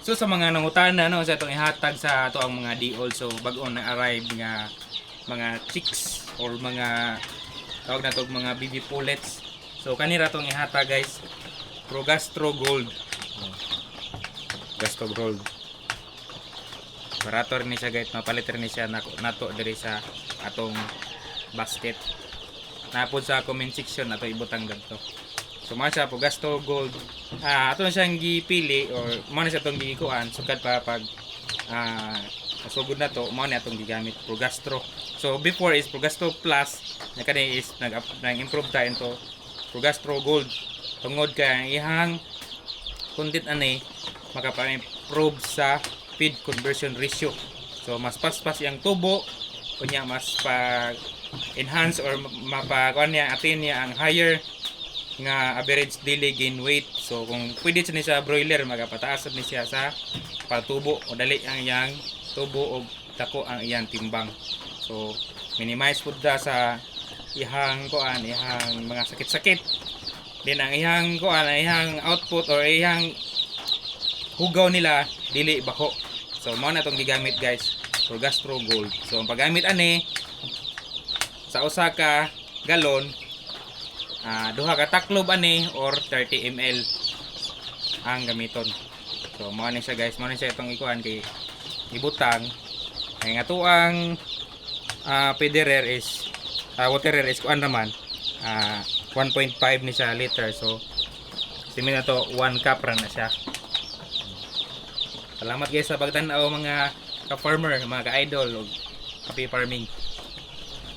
So sa mga nangutana, no, sa itong ihatag sa ato ang mga diol, so bag-o na arrive nga mga chicks or mga tawag na to mga baby pullets. So kanira tong ihatag, guys, Progastro Gold. Oh. Gastro Gold. Barato rin ni siya, guys, mapalit rin ni siya nato diri sa atong basket. Napod sa comment section ato ibutang gadto. So mao siya Progasto Gold. Ato na siyang gipili or mao na siya atong gikuan sukad pa pag sugod na to, mao na atong gigamit Progastro. So before is Progastro Plus na, kani is nag-improve ta into Progastro Gold tungod kay ang ihang content ani makapa-improve sa feed conversion ratio. So mas paspas iyang tubo kunya, mas pa enhance or mapa kuan niya atin niya ang higher nga average daily gain weight. So kung pwede siya ni sa broiler, magapataas ni siya sa pagtubo o dali ang iyang tubo o dako ang iyang timbang. So minimize pud ta sa ihang kuan, ihang mga sakit-sakit. Then ang ihang kuan, ang ihang output or ihang hugaw nila dili bako. So mao na tong gigamit, guys, Progastro Gold. So ang paggamit ani sa usa ka galon, duha ka taklob ani or 30 ml ang gamiton. So mao ni siya, guys, mao ni siya itong ikuan kay ibutang kay nga tuang feederer is waterer is kuan naman, 1.5 ni siya liter. So estimate na to 1 cup ra na siya. Salamat, guys, sa pagtan-aw, mga ka-farmer, mga ka-idol ug happy farming.